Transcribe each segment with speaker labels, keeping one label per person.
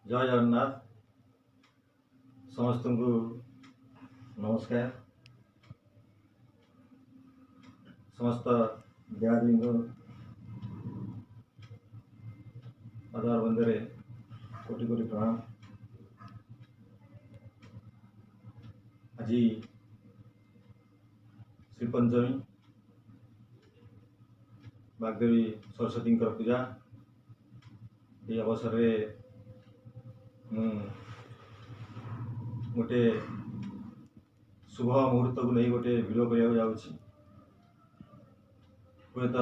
Speaker 1: ଜୟ ଜଗନ୍ନାଥ। ସମସ୍ତଙ୍କୁ ନମସ୍କାର। ସମସ୍ତ ଦେବାଦେବୀଙ୍କ ପାଦାର ବନ୍ଦରେ କୋଟି କୋଟି ପ୍ରଣାମ। ଆଜି ଶ୍ରୀପଞ୍ଚମୀ, ବାଗଦେବୀ ସରସ୍ୱତୀଙ୍କର ପୂଜା। ଏହି ଅବସରରେ ମୁଁ ଗୋଟେ ଶୁଭ ମୁହୂର୍ତ୍ତକୁ ନେଇ ଗୋଟେ ଭିଡ଼ିଓ କରିବାକୁ ଯାଉଛି। ହୁଏତ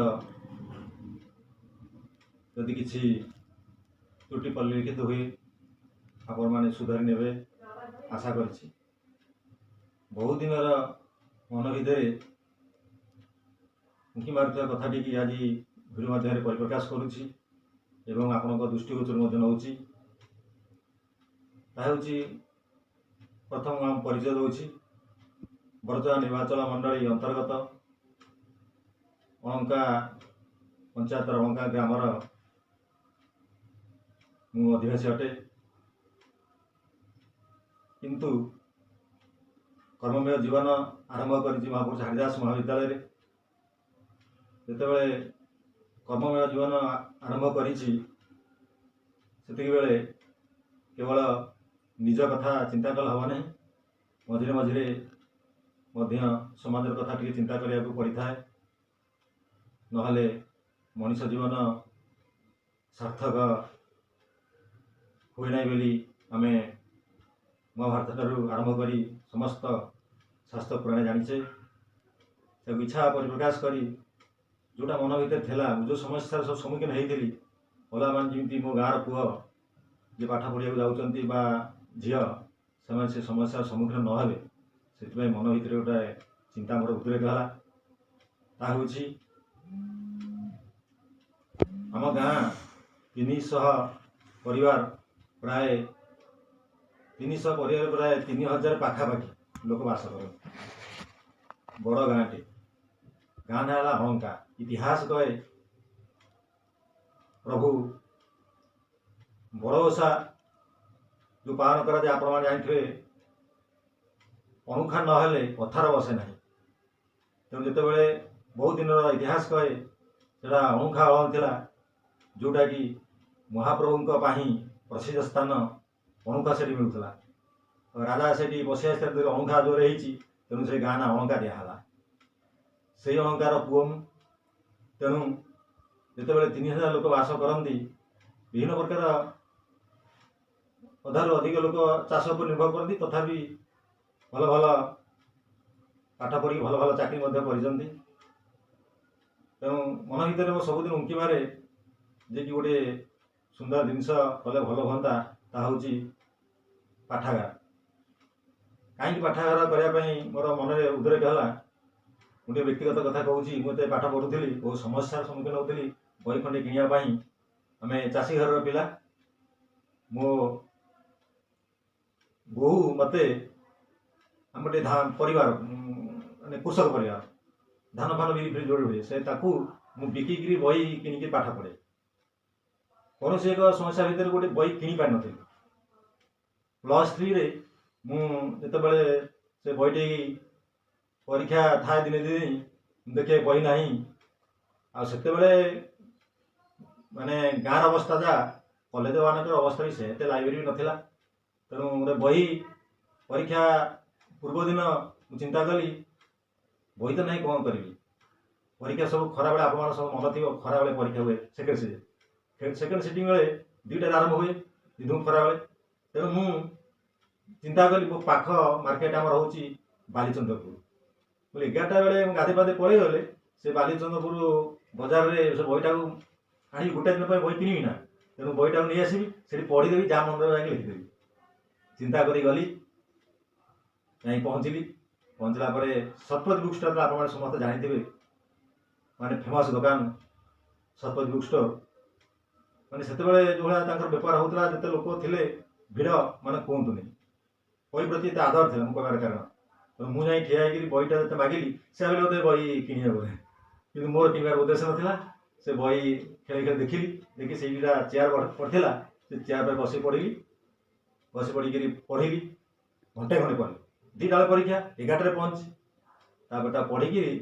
Speaker 1: ଯଦି କିଛି ତ୍ରୁଟି ପରିଲକ୍ଷିତ ହୁଏ, ଆପଣମାନେ ସୁଧାରି ନେବେ ଆଶା କରିଛି। ବହୁ ଦିନର ମନ ଭିତରେ ଉଙ୍କି ମାରୁଥିବା କଥାଟିକି ଆଜି ଭିଡ଼ିଓ ମାଧ୍ୟମରେ ପରିପ୍ରକାଶ କରୁଛି ଏବଂ ଆପଣଙ୍କ ଦୃଷ୍ଟିଗୋଚର ମଧ୍ୟ ନେଉଛି। ତାହା ହେଉଛି, ପ୍ରଥମ ମୁଁ ପରିଚୟ ଦେଉଛି। ବରଚଣା ନିର୍ବାଚନ ମଣ୍ଡଳୀ ଅନ୍ତର୍ଗତ ଅଳଙ୍କା ପଞ୍ଚାୟତର ଅଳଙ୍କା ଗ୍ରାମର ମୁଁ ଅଧିବାସୀ ଅଟେ, କିନ୍ତୁ କର୍ମମୟ ଜୀବନ ଆରମ୍ଭ କରିଛି ମହାପୁରୁଷ ହରିଦାସ ମହାବିଦ୍ୟାଳୟରେ। ଯେତେବେଳେ କର୍ମମୟ ଜୀବନ ଆରମ୍ଭ କରିଛି, ସେତିକିବେଳେ କେବଳ ନିଜ କଥା ଚିନ୍ତା କଲେ ହେବ ନାହିଁ, ମଝିରେ ମଝିରେ ମଧ୍ୟ ସମାଜର କଥା ଟିକେ ଚିନ୍ତା କରିବାକୁ ପଡ଼ିଥାଏ। ନହେଲେ ମଣିଷ ଜୀବନ ସାର୍ଥକ ହୁଏ ନାହିଁ ବୋଲି ଆମେ ମହାଭାରତ ଠାରୁ ଆରମ୍ଭ କରି ସମସ୍ତ ଶାସ୍ତ୍ର ପୁରାଣ ଜାଣିଛେ। ତାକୁ ଇଚ୍ଛା ପରିପ୍ରକାଶ କରି ଯେଉଁଟା ମନ ଭିତରେ ଥିଲା, ମୁଁ ଯେଉଁ ସମସ୍ୟାର ସବୁ ସମ୍ମୁଖୀନ ହେଇଥିଲି, ମାନେ ଯେମିତି ମୋ ଗାଁର ପୁଅ ଯିଏ ପାଠ ପଢ଼ିବାକୁ ଯାଉଛନ୍ତି ବା ଝିଅ, ସେମାନେ ସେ ସମସ୍ୟାର ସମ୍ମୁଖୀନ ନ ହେବେ, ସେଥିପାଇଁ ମନ ଭିତରେ ଗୋଟାଏ ଚିନ୍ତା ମୋର ଉଦ୍ରେକ ହେଲା। ତାହା ହେଉଛି, ଆମ ଗାଁ 300 ପରିବାର, ପ୍ରାୟ 300 ପରିବାର, ପ୍ରାୟ 3000 ପାଖାପାଖି ଲୋକ ବାସ କରନ୍ତି। ବଡ଼ ଗାଁଟେ, ଗାଁ ନାଁ ହେଲା ଅଳଙ୍କା। ଇତିହାସ କହେ, ପ୍ରଭୁ ବଡ଼ ଓଷା ଯେଉଁ ପାଳନ କରାଯାଏ, ଆପଣମାନେ ଜାଣିଥିବେ, ଅଣୁଖା ନହେଲେ ପଥର ବସେ ନାହିଁ। ତେଣୁ ଯେତେବେଳେ ବହୁତ ଦିନର ଇତିହାସ କହେ, ସେଇଟା ଅଣୁଖା ଅଳ ଥିଲା, ଯେଉଁଟାକି ମହାପ୍ରଭୁଙ୍କ ପାଇଁ ପ୍ରସିଦ୍ଧ ସ୍ଥାନ। ଅଣୁଖା ସେଠି ମିଳୁଥିଲା। ରାଜା ସେଠି ବସି ଆସିଥିଲେ, ଅଣୁଖା ଜୋରେ ହେଇଛି, ତେଣୁ ସେ ଗାଁ ନାଁ ଅଳଙ୍କା ଦିଆହେଲା। ସେଇ ଅଳଙ୍କାର ପୁଅ ମୁଁ। ତେଣୁ ଯେତେବେଳେ 3000 ଲୋକ ବାସ କରନ୍ତି, ବିଭିନ୍ନ ପ୍ରକାର, ଅଧାରୁ ଅଧିକ ଲୋକ ଚାଷ ଉପରେ ନିର୍ଭର କରନ୍ତି, ତଥାପି ଭଲ ଭଲ ପାଠ ପଢ଼ିକି ଭଲ ଭଲ ଚାକିରି ମଧ୍ୟ କରିଛନ୍ତି। ତେଣୁ ମନ ଭିତରେ ମୋ ସବୁଦିନ ଉଙ୍କି ମାରେ ଯେ କି ଗୋଟେ ସୁନ୍ଦର ଜିନିଷ କଲେ ଭଲ ହୁଅନ୍ତା। ତାହା ହେଉଛି ପାଠାଗାର। କାହିଁକି ପାଠାଗାର କରିବା ପାଇଁ ମୋର ମନରେ ଉଦ୍ରେକ ହେଲା? ମୁଁ ଟିକେ ବ୍ୟକ୍ତିଗତ କଥା କହୁଛି। ମୁଁ ଏତେ ପାଠ ପଢ଼ୁଥିଲି, ବହୁତ ସମସ୍ୟାର ସମ୍ମୁଖୀନ ହେଉଥିଲି ବହି ଖଣ୍ଡେ କିଣିବା ପାଇଁ। ଆମେ ଚାଷୀ ଘରର ପିଲା। ମୋ ବୋଉ ମୋତେ, ଆମର ଟିକେ ପରିବାର ମାନେ କୃଷକ ପରିବାର, ଧାନ ଫାନ ବିରି ଫିରି ଯୋଡ଼ି ହୁଏ, ସେ ତାକୁ ମୁଁ ବିକିକିରି ବହି କିଣିକି ପାଠ ପଢ଼େ। କୌଣସି ଏକ ସମସ୍ୟା ଭିତରେ ଗୋଟେ ବହି କିଣି ପାରିନଥିଲି। +3ରେ ମୁଁ ଯେତେବେଳେ ସେ ବହିଟି, ପରୀକ୍ଷା ଥାଏ ଦିନେ ଦୁଇ ଦିନ, ଦେଖେ ବହି ନାହିଁ। ଆଉ ସେତେବେଳେ ମାନେ ଗାଁର ଅବସ୍ଥା ଯାହା, କଲେଜ ମାନଙ୍କର ଅବସ୍ଥା ବି ସେ, ଏତେ ଲାଇବ୍ରେରୀ ବି ନଥିଲା। ତେଣୁ ଗୋଟେ ବହି, ପରୀକ୍ଷା ପୂର୍ବ ଦିନ ମୁଁ ଚିନ୍ତା କଲି, ବହି ତ ନାହିଁ, କ'ଣ କରିବି? ପରୀକ୍ଷା ସବୁ ଖରାବେଳେ, ଆପଣଙ୍କର ସବୁ ମନ ଥିବ, ଖରାବେଳେ ପରୀକ୍ଷା ହୁଏ। ସେକେଣ୍ଡ ସିଟିଂ ବେଳେ 2ଟାରେ ଆରମ୍ଭ ହୁଏ, ଦିନକୁ ଖରାବେଳେ। ତେଣୁ ମୁଁ ଚିନ୍ତା କଲି, ମୋ ପାଖ ମାର୍କେଟ ଆମର ହେଉଛି ବାଲିଚନ୍ଦ୍ରପୁର ବୋଲି, 11ଟା ବେଳେ ମୁଁ ଗାଧୋଇ ପାଧୋଇ ପଳେଇଗଲେ ସେ ବାଲିଚନ୍ଦ୍ରପୁର ବଜାରରେ ସେ ବହିଟାକୁ ଆଣିବି। ଗୋଟେ ଦିନ ପାଇଁ ବହି କିଣିବି ନା, ତେଣୁ ବହିଟାକୁ ନେଇ ଆସିବି, ସେଠି ପଢ଼ିଦେବି, ଯାହା ମନରେ ଯାଇକି ଲେଖିଦେବି। ଚିନ୍ତା କରି ଗଲି, ଯାଇ ପହଞ୍ଚିଲି। ପହଞ୍ଚିଲା ପରେ ଶତପଥୀ ବୁକ୍ ଷ୍ଟୋର ଆପଣମାନେ ସମସ୍ତେ ଜାଣିଥିବେ, ମାନେ ଫେମସ୍ ଦୋକାନ ଶତପଥୀ ବୁକ୍ ଷ୍ଟୋର। ମାନେ ସେତେବେଳେ ଯେଉଁଭଳିଆ ତାଙ୍କର ବେପାର ହେଉଥିଲା, ଯେତେ ଲୋକ ଥିଲେ, ଭିଡ଼, ମାନେ କୁହନ୍ତୁନି। ବହି ପ୍ରତି ଏତେ ଆଦର ଥିଲା ମୁଁ କହିବାର କାରଣ। ତ ମୁଁ ଯାଇ ଠିଆ ହେଇକିରି ବହିଟା ଯେତେ ମାଗିଲି, ସେ ଭାବିଲେ ବୋଧେ ବହି କିଣିବ ବୋଧେ, କିନ୍ତୁ ମୋର କିଣିବାର ଉଦ୍ଦେଶ୍ୟ ନଥିଲା। ସେ ବହି ଖେଳି ଖେଳି ଦେଖିଲି, ଦେଖି ସେଇଟା ଚେୟାର ପଡ଼ିଥିଲା, ସେ ଚେୟାର ଉପରେ ବସି ପଡ଼ିଲି। ବସି ପଡ଼ିକିରି ପଢ଼ିଲି, ଘଣ୍ଟେ ଖଣ୍ଡେ ପଢ଼ିଲି। 2ଟା ବେଳେ ପରୀକ୍ଷା, 11ଟାରେ ପହଞ୍ଚି ତାପରେ ତାକୁ ପଢ଼ିକିରି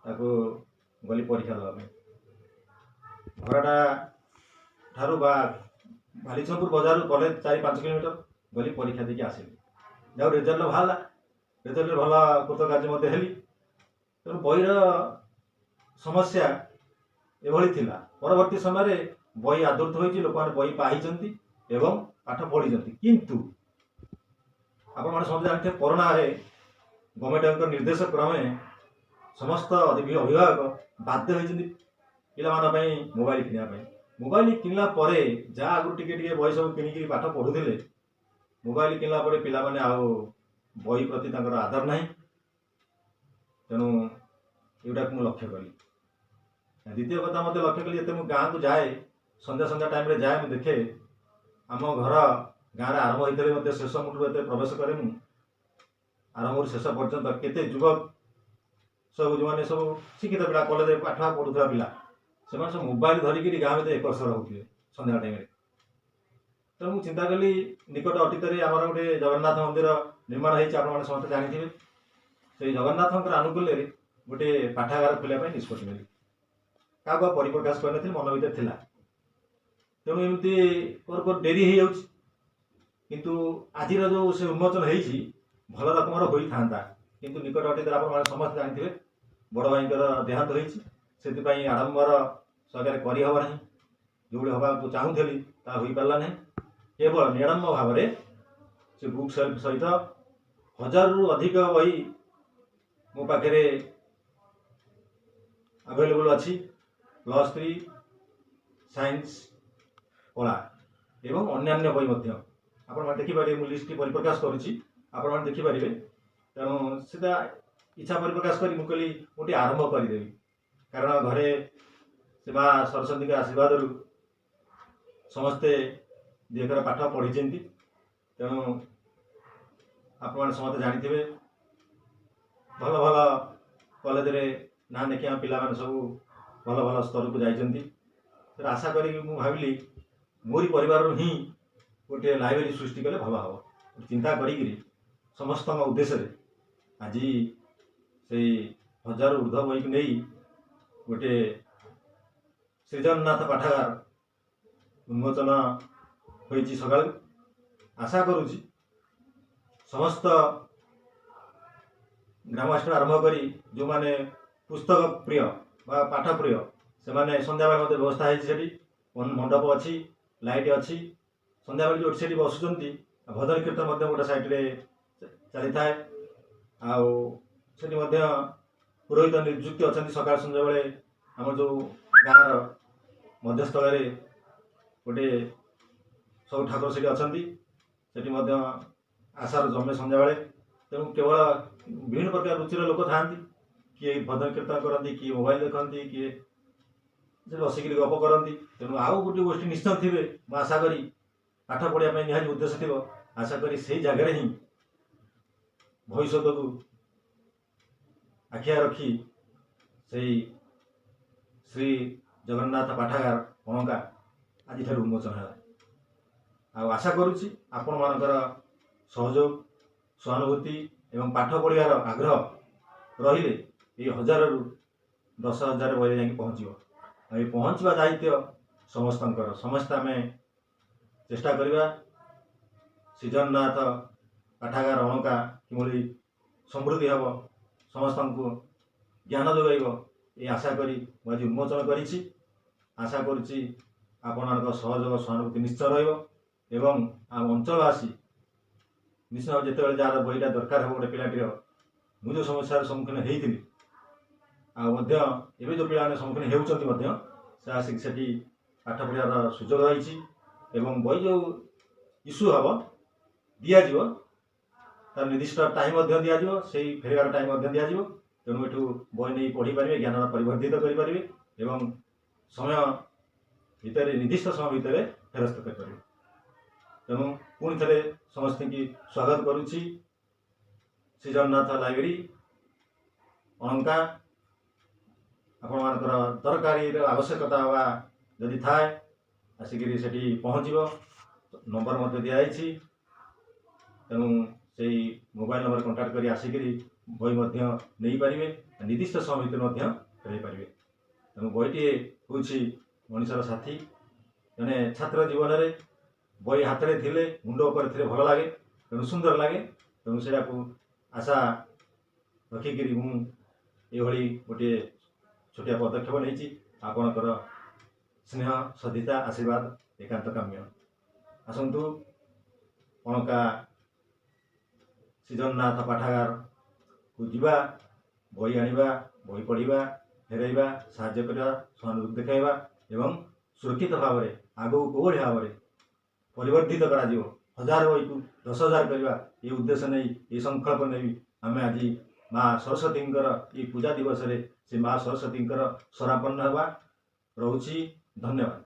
Speaker 1: ତାକୁ ଗଲି ପରୀକ୍ଷା ଦେବା ପାଇଁ। ଘରଟା ଠାରୁ ବା ବାଲିଚନ୍ଦ୍ରପୁର ବଜାରରୁ କଲେଜ 4-5 କିଲୋମିଟର ଗଲି, ପରୀକ୍ଷା ଦେଇକି ଆସିଲି। ଯାଉ ରେଜଲ୍ଟ ବାହାରିଲା, ରେଜଲ୍ଟରେ ଭଲ କୃତକାର୍ଯ୍ୟ ମଧ୍ୟ ହେଲି। ତେଣୁ ବହିର ସମସ୍ୟା ଏଭଳି ଥିଲା। ପରବର୍ତ୍ତୀ ସମୟରେ ବହି ଆଦୃତ ହୋଇଛି, ଲୋକମାନେ ବହି ପାଇଛନ୍ତି ଏବଂ ପାଠ ପଢ଼ିଛନ୍ତି। କିନ୍ତୁ ଆପଣମାନେ ସମସ୍ତେ ଜାଣିଥିବେ, କରୋନାରେ ଗଭର୍ଣ୍ଣମେଣ୍ଟଙ୍କ ନିର୍ଦ୍ଦେଶ କ୍ରମେ ସମସ୍ତ ଅଭିଭାବକ ବାଧ୍ୟ ହୋଇଛନ୍ତି ପିଲାମାନଙ୍କ ପାଇଁ ମୋବାଇଲ କିଣିବା ପାଇଁ। ମୋବାଇଲ କିଣିଲା ପରେ ଯାହା ଆଗରୁ ଟିକେ ଟିକେ ବହି ସବୁ କିଣିକିରି ପାଠ ପଢ଼ୁଥିଲେ, ମୋବାଇଲ କିଣିଲା ପରେ ପିଲାମାନେ ଆଉ ବହି ପ୍ରତି ତାଙ୍କର ଆଦର ନାହିଁ। ତେଣୁ ଏଗୁଡ଼ାକୁ ମୁଁ ଲକ୍ଷ୍ୟ କଲି। ଦ୍ୱିତୀୟ କଥା ମଧ୍ୟ ଲକ୍ଷ୍ୟ କଲି, ଯେତେ ମୁଁ ଗାଁକୁ ଯାଏ, ସନ୍ଧ୍ୟା ସନ୍ଧ୍ୟା ଟାଇମ୍ରେ ଯାଏ, ମୁଁ ଦେଖେ ଆମ ଘର ଗାଁରେ ଆରମ୍ଭ ହୋଇଥିଲେ ମଧ୍ୟ ଶେଷ ମୁଣ୍ଡରୁ ଯେତେବେଳେ ପ୍ରବେଶ କରେ ମୁଁ, ଆରମ୍ଭରୁ ଶେଷ ପର୍ଯ୍ୟନ୍ତ କେତେ ଯୁବକ ସବୁ, ଯେଉଁମାନେ ସବୁ ଶିକ୍ଷିତ ପିଲା, କଲେଜରେ ପାଠ ପଢ଼ୁଥିବା ପିଲା, ସେମାନେ ସବୁ ମୋବାଇଲ ଧରିକିରି ଗାଁ ଭିତରେ ଏକର ହେଉଥିବେ ସନ୍ଧ୍ୟା ଟାଇମ୍ରେ। ତେଣୁ ମୁଁ ଚିନ୍ତା କଲି, ନିକଟ ଅତୀତରେ ଆମର ଗୋଟେ ଜଗନ୍ନାଥ ମନ୍ଦିର ନିର୍ମାଣ ହେଇଛି, ଆପଣମାନେ ସମସ୍ତେ ଜାଣିଥିବେ। ସେଇ ଜଗନ୍ନାଥଙ୍କର ଆନୁକୂଲ୍ୟରେ ଗୋଟେ ପାଠାଗାର ଖୋଲିବା ପାଇଁ ନିଷ୍ପତ୍ତି ନେଲି। କାହାକୁ ଆଉ ପରିପ୍ରକାଶ କରିନଥିଲି, ମନ ଭିତରେ ଥିଲା। ତେଣୁ ଏମିତି କରୁ କରୁ ଡେରି ହେଇଯାଉଛି। କିନ୍ତୁ ଆଜିର ଯେଉଁ ସେ ଉନ୍ମୋଚନ ହେଇଛି, ଭଲ ରକମର ହୋଇଥାନ୍ତା। କିନ୍ତୁ ନିକଟ ଅତୀତରେ ଆପଣମାନେ ସମସ୍ତେ ଜାଣିଥିବେ, ବଡ଼ ଭାଇଙ୍କର ଦେହାନ୍ତ ହେଇଛି। ସେଥିପାଇଁ ଆଡ଼ମ୍ବର ସହକାରେ କରିହେବ ନାହିଁ। ଯେଉଁଭଳି ହେବାକୁ ଚାହୁଁଥିଲି ତାହା ହୋଇପାରିଲା ନାହିଁ। କେବଳ ନିଡ଼ମ୍ବ ଭାବରେ ସେ ବୁକ୍ ସେଲ୍ଫ ସହିତ 1000ରୁ ଅଧିକ ବହି ମୋ ପାଖରେ ଆଭେଲେବୁଲ୍ ଅଛି, +3, ସାଇନ୍ସ, କଳା ଏବଂ ଅନ୍ୟାନ୍ୟ ବହି ମଧ୍ୟ। ଆପଣମାନେ ଦେଖିପାରିବେ, ମୁଁ ଲିଷ୍ଟଟି ପରିପ୍ରକାଶ କରୁଛି, ଆପଣମାନେ ଦେଖିପାରିବେ। ତେଣୁ ସେଟା ଇଚ୍ଛା ପରିପ୍ରକାଶ କରି ମୁଁ କହିଲି ମୁଁ ଟିକେ ଆରମ୍ଭ କରିଦେବି, କାରଣ ଘରେ ସେ ମା ସରସ୍ୱତୀଙ୍କ ଆଶୀର୍ବାଦରୁ ସମସ୍ତେ ଦିଅକର ପାଠ ପଢ଼ିଛନ୍ତି। ତେଣୁ ଆପଣମାନେ ସମସ୍ତେ ଜାଣିଥିବେ, ଭଲ ଭଲ କଲେଜରେ ନାଁ ଲେଖି ଆମ ପିଲାମାନେ ସବୁ ଭଲ ଭଲ ସ୍ତରକୁ ଯାଇଛନ୍ତି। ତେଣୁ ଆଶା କରିକି ମୁଁ ଭାବିଲି ମୋରି ପରିବାରରୁ ହିଁ ଗୋଟିଏ ଲାଇବ୍ରେରୀ ସୃଷ୍ଟି କଲେ ଭଲ ହେବ। ଚିନ୍ତା କରିକିରି ସମସ୍ତଙ୍କ ଉଦ୍ଦେଶ୍ୟରେ ଆଜି ସେଇ 1000ରୁ ଉର୍ଦ୍ଧ୍ୱ ବହିକୁ ନେଇ ଗୋଟିଏ ଶ୍ରୀଜଗନ୍ନାଥ ପାଠାଗାର ଉନ୍ମୋଚନ ହୋଇଛି ସକାଳୁ। ଆଶା କରୁଛି ସମସ୍ତ ଗ୍ରାମବାସୀଠୁ ଆରମ୍ଭ କରି ଯେଉଁମାନେ ପୁସ୍ତକ ପ୍ରିୟ ବା ପାଠ ପ୍ରିୟ, ସେମାନେ ସନ୍ଧ୍ୟାବେଳେ ମଧ୍ୟ ବ୍ୟବସ୍ଥା ହେଇଛି ସେଠି, ମଣ୍ଡପ ଅଛି, ଲାଇଟ୍ ଅଛି। ସନ୍ଧ୍ୟାବେଳେ ଯେଉଁଠି ସେଠି ବସୁଛନ୍ତି, ଭଜନ କୀର୍ତ୍ତନ ମଧ୍ୟ ଗୋଟେ ସାଇଡ଼ରେ ଚାଲିଥାଏ। ଆଉ ସେଠି ମଧ୍ୟ ପୁରୋହିତ ନିଯୁକ୍ତି ଅଛନ୍ତି। ସକାଳ ସନ୍ଧ୍ୟାବେଳେ ଆମର ଯେଉଁ ଗାଁର ମଧ୍ୟସ୍ଥଳରେ ଗୋଟେ ସବୁ ଠାକୁର ସେଠି ଅଛନ୍ତି, ସେଠି ମଧ୍ୟ ଆଶାର ଜମେ ସନ୍ଧ୍ୟାବେଳେ। ତେଣୁ କେବଳ ବିଭିନ୍ନ ପ୍ରକାର ରୁଚିର ଲୋକ ଥାଆନ୍ତି। କିଏ ଭଜନ କୀର୍ତ୍ତନ କରନ୍ତି, କିଏ ମୋବାଇଲ ଦେଖନ୍ତି, କିଏ ସେଠି ବସିକିରି ଗପ କରନ୍ତି। ତେଣୁ ଆଉ ଗୋଟିଏ ଗୋଷ୍ଠୀ ନିଶ୍ଚୟ ଥିବେ, ମୁଁ ଆଶା କରି ପାଠ ପଢ଼ିବା ପାଇଁ ନିହାତି ଉଦ୍ଦେଶ୍ୟ ଥିବ। ଆଶା କରି ସେଇ ଜାଗାରେ ହିଁ ଭବିଷ୍ୟତକୁ ଆଖିଆ ରଖି ସେଇ ଶ୍ରୀ ଜଗନ୍ନାଥ ପାଠାଗାର ଅଣକା ଆଜିଠାରୁ ଉନ୍ମୋଚନ ହେଲା। ଆଉ ଆଶା କରୁଛି ଆପଣମାନଙ୍କର ସହଯୋଗ, ସହାନୁଭୂତି ଏବଂ ପାଠ ପଢ଼ିବାର ଆଗ୍ରହ ରହିଲେ ଏଇ 1000ରୁ 10,000 ବହିରେ ଯାଇକି ପହଞ୍ଚିବ। ଆଉ ଏ ପହଞ୍ଚିବା ଦାୟିତ୍ୱ ସମସ୍ତଙ୍କର। ସମସ୍ତେ ଆମେ ଚେଷ୍ଟା କରିବା ଶ୍ରୀଜଗନ୍ନାଥ ପାଠାଗାର ଅଣକା କିଭଳି ସମୃଦ୍ଧି ହେବ, ସମସ୍ତଙ୍କୁ ଜ୍ଞାନ ଯୋଗାଇବ, ଏ ଆଶା କରି ମୁଁ ଆଜି ଉନ୍ମୋଚନ କରିଛି। ଆଶା କରୁଛି ଆପଣମାନଙ୍କ ସହଯୋଗ ସହାନୁଭୂତି ନିଶ୍ଚୟ ରହିବ ଏବଂ ଆମ ଅଞ୍ଚଳବାସୀ ନିଶ୍ଚୟ ଯେତେବେଳେ ଯାହାର ବହିଟା ଦରକାର ହେବ ଗୋଟେ ପିଲାଟିର, ମୁଁ ଯେଉଁ ସମସ୍ୟାର ସମ୍ମୁଖୀନ ହେଇଥିଲି ଆଉ ମଧ୍ୟ ଏବେ ଯେଉଁ ପିଲାମାନେ ସମ୍ମୁଖୀନ ହେଉଛନ୍ତି ମଧ୍ୟ, ସେ ଆସିକି ସେଠି ପାଠ ପଢ଼ିବାର ସୁଯୋଗ ରହିଛି। ଏବଂ ବହି ଯେଉଁ ଇସ୍ୟୁ ହେବ, ଦିଆଯିବ, ତାର ନିର୍ଦ୍ଦିଷ୍ଟ ଟାଇମ୍ ମଧ୍ୟ ଦିଆଯିବ, ସେଇ ଫେରିବାର ଟାଇମ୍ ମଧ୍ୟ ଦିଆଯିବ। ତେଣୁ ଏଠୁ ବହି ନେଇ ପଢ଼ିପାରିବେ, ଜ୍ଞାନର ପରିବର୍ଦ୍ଧିତ କରିପାରିବେ ଏବଂ ସମୟ ଭିତରେ, ନିର୍ଦ୍ଦିଷ୍ଟ ସମୟ ଭିତରେ ଫେରସ୍ତ କରିପାରିବେ। ତେଣୁ ପୁଣି ଥରେ ସମସ୍ତଙ୍କୁ ସ୍ୱାଗତ କରୁଛି ଶ୍ରୀ ଜଗନ୍ନାଥ ଲାଇବ୍ରେରୀ ଅଣଙ୍କା। ଆପଣମାନଙ୍କର ଦରକାରୀର ଆବଶ୍ୟକତା ବା ଯଦି ଥାଏ, ଆସିକିରି ସେଠି ପହଞ୍ଚିବ। ନମ୍ବର ମଧ୍ୟ ଦିଆଯାଇଛି। ତେଣୁ ସେଇ ମୋବାଇଲ ନମ୍ବର କଣ୍ଟାକ୍ଟ କରି ଆସିକରି ବହି ମଧ୍ୟ ନେଇପାରିବେ, ନିର୍ଦ୍ଦିଷ୍ଟ ସମୟ ଭିତରେ ମଧ୍ୟ ଫେରାଇ ପାରିବେ। ତେଣୁ ବହିଟିଏ ହେଉଛି ମଣିଷର ସାଥୀ। ଜଣେ ଛାତ୍ର ଜୀବନରେ ବହି ହାତରେ ଥିଲେ, ମୁଣ୍ଡ ଉପରେ ଥିଲେ ଭଲ ଲାଗେ, ତେଣୁ ସୁନ୍ଦର ଲାଗେ। ତେଣୁ ସେଇଟାକୁ ଆଶା ରଖିକିରି ମୁଁ ଏଭଳି ଗୋଟିଏ ଛୋଟିଆ ପଦକ୍ଷେପ ନେଇଛି। ଆପଣଙ୍କର ସ୍ନେହ, ଶ୍ରଦ୍ଧା, ଆଶୀର୍ବାଦ ଏକାନ୍ତ କାମ୍ୟ। ଆସନ୍ତୁ, ବଣକା ଶ୍ରୀଜଗନ୍ନାଥ ପାଠାଗାରକୁ ଯିବା, ବହି ଆଣିବା, ବହି ପଢ଼ିବା, ଫେରାଇବା, ସାହାଯ୍ୟ କରିବା, ସହାନୁଭୂତି ଦେଖାଇବା ଏବଂ ସୁରକ୍ଷିତ ଭାବରେ ଆଗକୁ କେଉଁଭଳି ଭାବରେ ପରିବର୍ଦ୍ଧିତ କରାଯିବ, 1000 ବହିକୁ 10,000 କରିବା, ଏ ଉଦ୍ଦେଶ୍ୟ ନେଇ, ଏ ସଂକଳ୍ପ ନେଇ ଆମେ ଆଜି ମା ସରସ୍ୱତୀଙ୍କର ଏଇ ପୂଜା ଦିବସରେ ସେ ମା ସରସ୍ୱତୀଙ୍କର ଶରଣାପନ୍ନ ହେବା। ରହୁଛି, ଧନ୍ୟବାଦ।